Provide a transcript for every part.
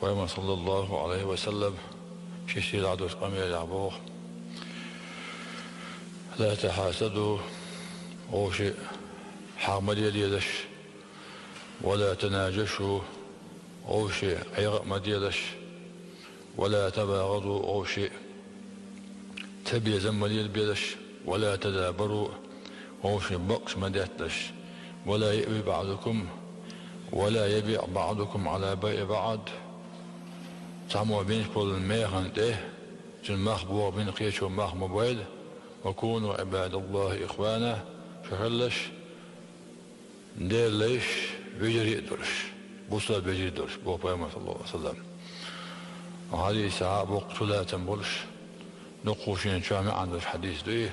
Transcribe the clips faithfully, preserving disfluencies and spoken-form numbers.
Пайхамар, саллаллаху Ӏалайхи ва саллам, ши сийлахь долчу къамелехь боху: «Ла тахьасаду», вовшийн хьагӀ ма лелаелаш, «ва ла танажашу», вовшийн ӀегӀа а ма делаш, «ва ла табагӀаду», вовшийн цабезам ма лелабелаш, «ва ла тадабару», вовшийн бакъ ма детталаш, «ва ла яъби баӀдукум», «ва ла ябиӀ баӀдукум Ӏала байъи баӀд», цхьаммо бинчу болу механа тӀе цуьнан мах боху бина кхечо мах ма бойла, «ва куну Ӏибадаллахи ихвана», шу хилалаш Делан лайш вежарий а долуш, бусалба вежарий а долуш, боху Пайхамар, саллаллаху Ӏалайхи ва саллам. Хьадисехь а боккха чулацам болуш, дуккха шена чохь маьӀна долуш хьадис ду и.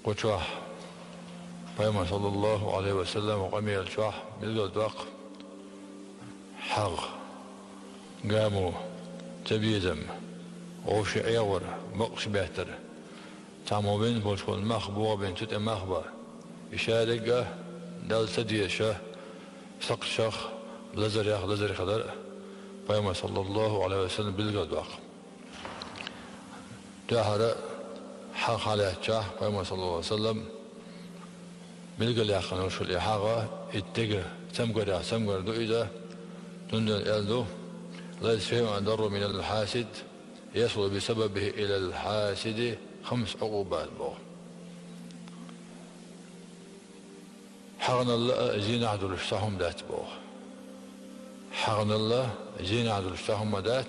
Кху чохь Пайхамар, саллаллаху Ӏалайхи ва саллам, къамел чохь билгалдоккху хьагӀ, гамо, цабезам, вовшийн ӀегӀор, бакъ ма беттара. Цхьаммо вина болчу хӀума мах боху бина, цу тӀе мах бан. И ша дерг а, Далла ца дезаш а, сакхтех, лазарех лазар хилар а Пайхамар, саллаллаху Ӏалайхи ва саллам, билгалдоккху. Дуьххьара хьагӀ хьалаьцчахь, Пайхамар, саллаллаху Ӏалайхи ва саллам, билгалъяьккхина йолуш и хьагӀ, и деган цамгарех цамгар ду иза, цундела аьлла ду: «Лайса шайъун адарру минал хьасид, ясулу бисабабихи илал хьасиди хамсу Ӏукъубат», боху. ХьагӀаналла а зенахь долуш цхьа хӀума дац боху. ХьагӀаналла а зенахь долуш цхьа хӀума дац,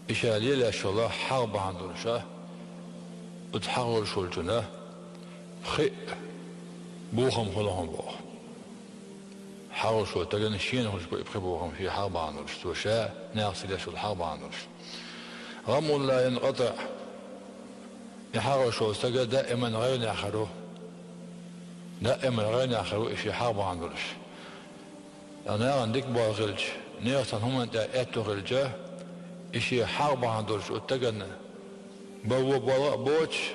и ша лелош йолу хьагӀ бахьана долуш а, оцу хьагӀ луш волчунна пхи бохам хуьлу хьуна боху. ХьагӀ луш волу стагана шена хуьлуш бу и пхи бохам, шен хьагӀ бахьана долуш, цо ша нахаца лелош йолу хьагӀ бахьана долуш. «ГӀаммун ла янкъатиӀ», и хьагӀ луш волу стаг даиман гӀайгӀанехь хир ву. Даиман гӀайгӀанехь хир ву и шен хьагӀ бахьана долуш. Ткъа нахана дика болх хилча, нехан цхьана хӀуманна тӀехь аьтто хилча, и шен хьагӀ бахьана долуш оцу стагана бан вон болу а боцуш,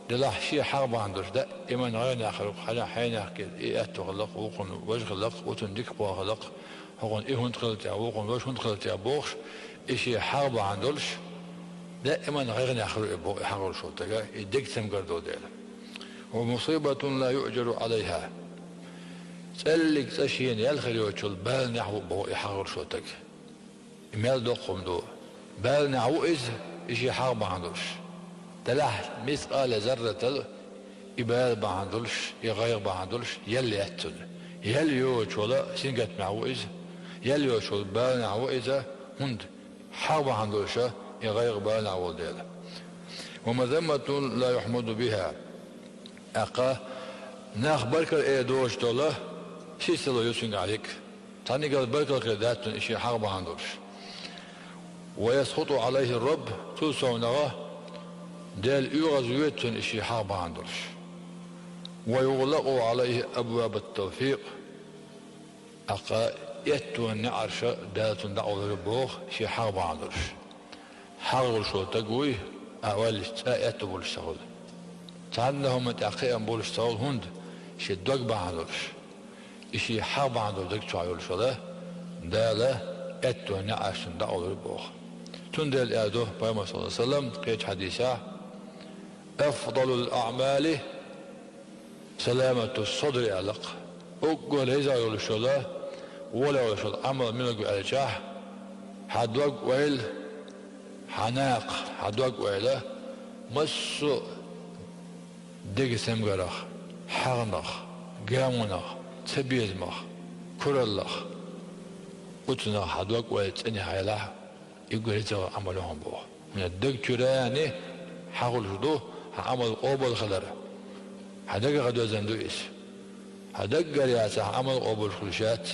делахь шен хьагӀ бахьана долуш, даиман гӀайгӀанехь хир ву, хьенех, хьенех кхета, и аьтто хилла-кх, вукхунна важа хилла-кх, оцунна дика кхо хилла-кх, хьуна и хӀунда хилла техьа, вукхунна важа хӀунда хилла техьа бохуш, и шен хьагӀ бахьана долуш, даиман гӀайгӀанехь хир ву и бо-, и хьагӀ луш волу стаг, и деган цамгар долу дела. «Ва мусибатун ла юъжару Ӏалайха». ЦӀеллиг цӀа шена ял хир йоцучул баланехь ву боху и хьагӀ луш волу стаг. И мел доккха хӀума ду. Баланехь ву иза, и шен хьагӀ бахьана долуш. Делахь мискъала зарратал и бала бахьана долуш, и гӀайгӀа бахьана долуш ял яц цунна. Ял йоцуш волу сингаттамехь ву иза. Ял йоцуш волу баланехь ву иза, хӀунда хьагӀ бахьана долуш а, и гӀайгӀа баланехь волу дела. «Ва мазамматун ла юхьмаду биха». ТӀаккха нах баркалла эр доцуш долу сиссало ю цуьнгахь дика. Цхьанигал баркалла хир дац цунна и шен хьагӀ бахьана долуш. «Ва ясхату Ӏалайхи Рабб», цул совнагӀа Дела оьгӀаз воьду цунна и шен хьагӀ бахьана долуш. «Ва югӀлакъу Ӏалайхи абвабат тавфикъ». ТӀаккха эттонан неӀарш Дала цунна дӀакъовлур бу боху шен хьагӀ бахьана долуш. ХьагӀ луш волу стаг вуй, а валлалц цкъа а аьтто болуш ца хуьлу. Цхьанна а хӀуманна тӀехь кхиам болуш ца хуьлу, хӀунда шен дог бахьана долуш. И шен хьагӀ бахьана долу даг чохь йолуш вала, Дала эттонан неӀарш цунна дӀакъовлур бу боху. Цундела аьлла ду Пайхамар, саллаллаху Ӏалайхи ва саллам, кхечу хьадисехь: «Афдалул аъмали саламату садри», аьлла-кх. Уггар реза йолуш йолу, вон йолуш йолу Ӏамал мила ву аьлчахь, хьан дог-ойла, хьан накха, хьан дог-ойла массо а деган цамгарах, хьагӀнах, гамонах, цабезамах, кураллах, оцунах хьан дог-ойла цӀена хьайла, и уггар реза йолу Ӏамал ю хьуна боху. ХӀунда даг чуьра а хьан хуьлуш ду хьан Ӏамал къобал хилар. Хьан дагах доьзна ду иза. Хьан даггара яцахь Ӏамал къобалш хуьлуш яц.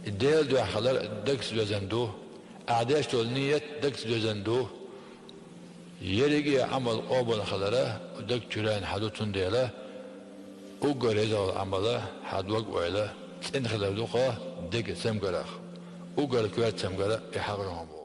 И Делан дуьхьа хилар дагца доьзна ду. Ахь деш долу ният дагца доьзна ду. Ерриге а Ӏамал къобал хилар даг чуьра а хьан ду, цундела уггар реза йолу Ӏамал хьан дог-ойла цӀена хилар ду-кх деган цамгарах. Уггар коьрта цамгар и хьагӀ ю хьуна боху.